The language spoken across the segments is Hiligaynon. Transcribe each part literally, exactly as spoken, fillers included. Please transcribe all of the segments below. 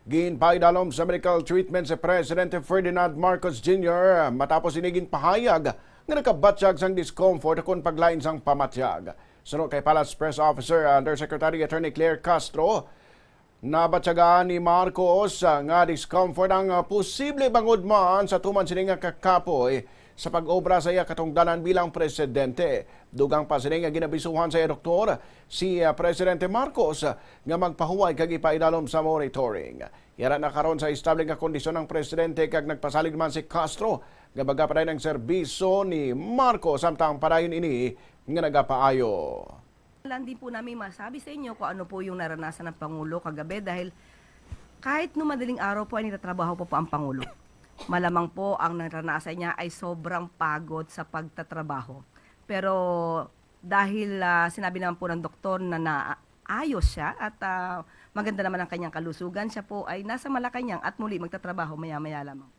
Ginpaidalom sa medical treatment si Presidente Ferdinand Marcos Junior matapos ini ginpahayag nga nakabatyag sang discomfort kon paglain sang pamatyag. Suno kay Palace Press Officer Undersecretary Attorney Claire Castro, nabatyagan ni Marcos, ah, nga discomfort ang, ah, posible bangod man sa tuman sini nga kakapoy sa pag-obra sa iya katungdanan bilang presidente. Dugang pa sini nga ginabisuhan sa iya doktor si, ah, Presidente Marcos, ah, nga magpahuway kag ipaidalom sa monitoring. Yara na karon sa estable nga kondisyon ang presidente kag nagpasalig man si Castro nga magapadayon ang serbisyo ni Marcos samtang padayon ini nga nagapaayo. Lang din po namin masabi sa inyo kung ano po yung naranasan ng Pangulo kagabi dahil kahit no madaling araw po ay nagtatrabaho po, po ang Pangulo. Malamang po ang naranasan niya ay sobrang pagod sa pagtatrabaho. Pero dahil ah, sinabi naman po ng doktor na naayos siya at ah, maganda naman ang kanyang kalusugan, siya po ay nasa Malacañang at muli magtatrabaho maya-maya lamang.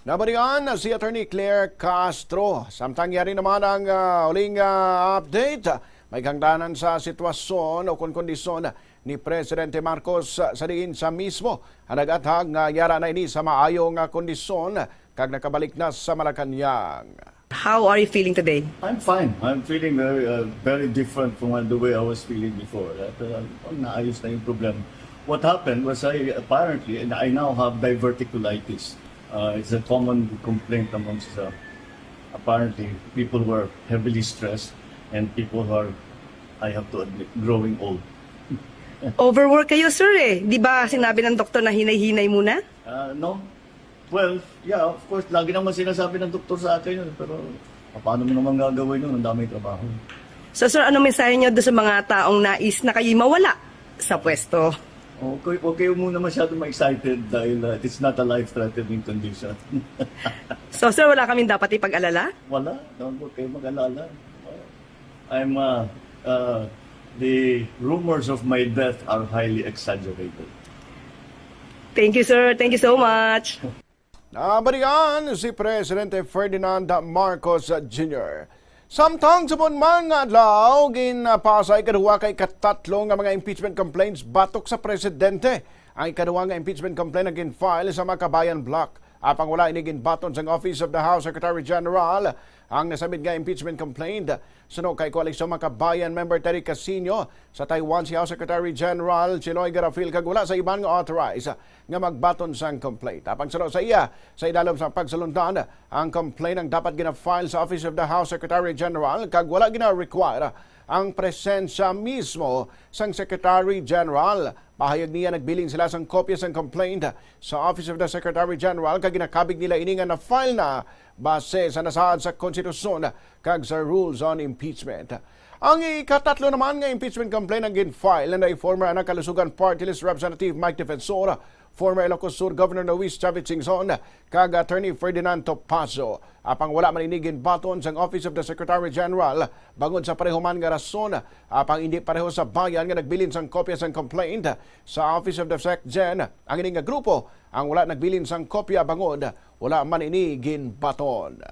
Nabalian na si Attorney Claire Castro. Samtang yari naman ang ah, uling ah, update, may kangdanan sa sitwasyon o kon kondisyon ni Presidente Marcos, ah, sa diin sa mismo ang nag-athag nga yara na ini sa maayo nga kondisyon kag nakabalik na sa Malacañang. How are you feeling today? I'm fine. I'm feeling very, uh, very different from the way I was feeling before. At uh, naayos na yung problema. What happened was I apparently, and I now have diverticulitis. Uh, it's a common complaint amongst uh, apparently people who are heavily stressed and people who are, I have to admit, growing old. Overwork kayo, sir eh. Di ba sinabi ng doktor na hinay-hinay muna? Uh, no? Well, yeah, of course, lagi naman sinasabi ng doktor sa akin yun. Pero paano mo naman gagawin yun? Ang daming trabaho. So sir, anong mensahe niyo doon sa mga taong nais na kayo'y mawala sa pwesto? Okay, okay muna masyado ma-excited dahil uh, it's not a life-threatening condition. So sir, wala kaming dapat ipag-alala? Wala, don't, huwag kayo mag-alala. I'm, uh, uh, the rumors of my death are highly exaggerated. Thank you, sir. Thank you so much. Nabalian si Presidente Ferdinand Marcos Junior. Samtang subong man nga adlaw, ginpasa ikaduha kag ikatatlo nga mga impeachment complaints batok sa presidente. Ang ikaduha nga impeachment complaint ang gin-file sa Makabayan Block. Apang wala ini ginbaton sang Office of the House Secretary General ang nasabit nga impeachment complaint. Suno kay Koalisyon Makabayan member Terry Casino, sa Taiwan si House Secretary General Chinoy Garafil kag wala sa iban nga authorized nga magbaton sang complaint. Apang suno sa iya, sa idalom sang pagsulundan, ang complaint ang dapat gina-file sa Office of the House Secretary General kag wala gina-require ang presensya mismo sang Secretary General. Pahayag niya, nagbilin sila sang kopya sang complaint sa Office of the Secretary General kag ginakabig nila ini nga na-file na base sa nasaad sa konstitusyon kag sa rules on impeachment. Ang ikatatlo naman nga impeachment complaint ang gin-file na former Anak Kalusugan Party List Representative Mike Defensor, former Ilocos Sur Governor Luis Chavit Singson, kag Attorney Ferdinand Topacio. Apang wala man ini ginbaton sang Office of the Secretary General bangod sa pareho man nga rason. Apang indi pareho sa bayan nga nagbilin sang kopya sang complaint sa Office of the Sec Gen, ang ini nga grupo ang wala nagbilin sang kopya bangod wala man ini ginbaton.